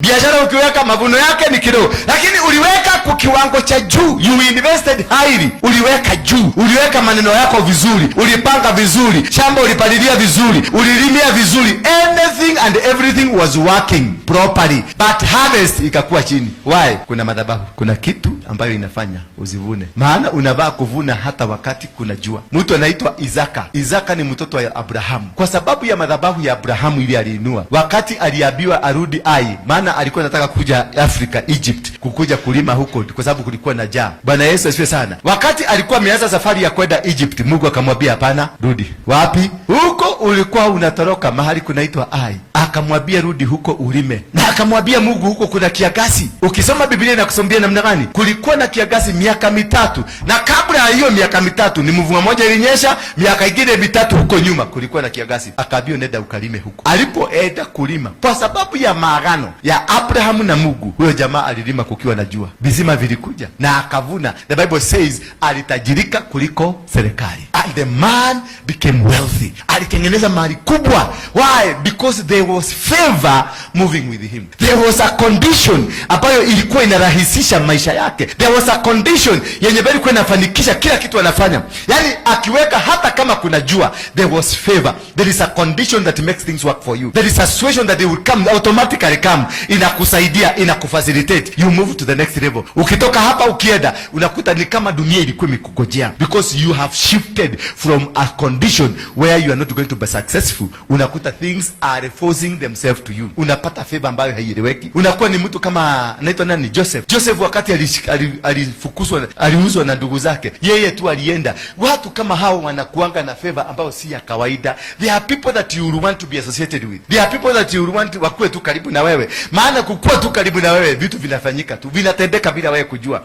Biashara ukiweka, mavuno yake ni kidogo, lakini uliweka kwa kiwango cha juu. You invested highly, uliweka juu, uliweka maneno yako vizuri, ulipanga vizuri, shamba ulipalilia vizuri, ulilimia vizuri, anything and everything was working properly, but harvest ikakuwa chini. Why? Kuna madhabahu, kuna kitu ambayo inafanya usivune, maana unavaa kuvuna hata wakati kuna jua. Mtu anaitwa Isaka. Isaka ni mtoto wa Abrahamu. Kwa sababu ya madhabahu ya Abrahamu ili aliinua, wakati aliambiwa arudi Ai, maana alikuwa anataka kuja Afrika, Egypt, kukuja kulima huko kwa sababu kulikuwa na njaa. Bwana Yesu asifiwe sana. Wakati alikuwa ameanza safari ya kwenda Egypt, Mungu akamwambia, "Hapana, rudi." Wapi? Huko ulikuwa unatoroka, mahali kunaitwa Ai. Akamwambia, "Rudi huko ulime," na akamwambia Mungu, "Huko kuna kiangazi." Ukisoma Biblia inakusomea namna gani? Kulikuwa na kiangazi miaka 3, na kabla ya hiyo miaka 3 ni mvua moja ilinyesha, miaka ingine 3 huko nyuma kulikuwa na kiangazi. Akaambiwa, "Nenda ukalime huko." Alipoenda kulima, kwa sababu ya maagano ya Abrahamu na Mungu, huyo jamaa alilima kukiwa na jua, visima vilikuja na akavuna. The Bible says alitajirika kuliko serikali, and the man became wealthy. Alitengeneza mali kubwa. Why? Because there was favor moving with him. There was a condition ambayo ilikuwa inarahisisha maisha yake. There was a condition yenye ilikuwa inafanikisha kila kitu anafanya. Yani akiweka hata kama kuna jua, there was favor. There is a condition that makes things work for you. There is a situation that they will come automatically come, inakusaidia, inakufacilitate, you move to the next level. Ukitoka hapa ukienda, unakuta ni kama dunia ilikuwa imekungojea because you have shifted from a condition where you are not going to be successful. Unakuta things are forcing themselves to you. Unapata favor ambayo haieleweki. Unakuwa ni mtu kama anaitwa nani? Joseph. Joseph wakati alifukuzwa, aliuzwa na ndugu zake, yeye tu alienda. Watu kama hao wanakuanga na favor ambayo si ya kawaida. There are people that you will want to be associated with. There are people that you will want wakuwe tu karibu na wewe, maana kukua tu karibu na wewe, vitu vinafanyika tu, vinatendeka bila wewe kujua.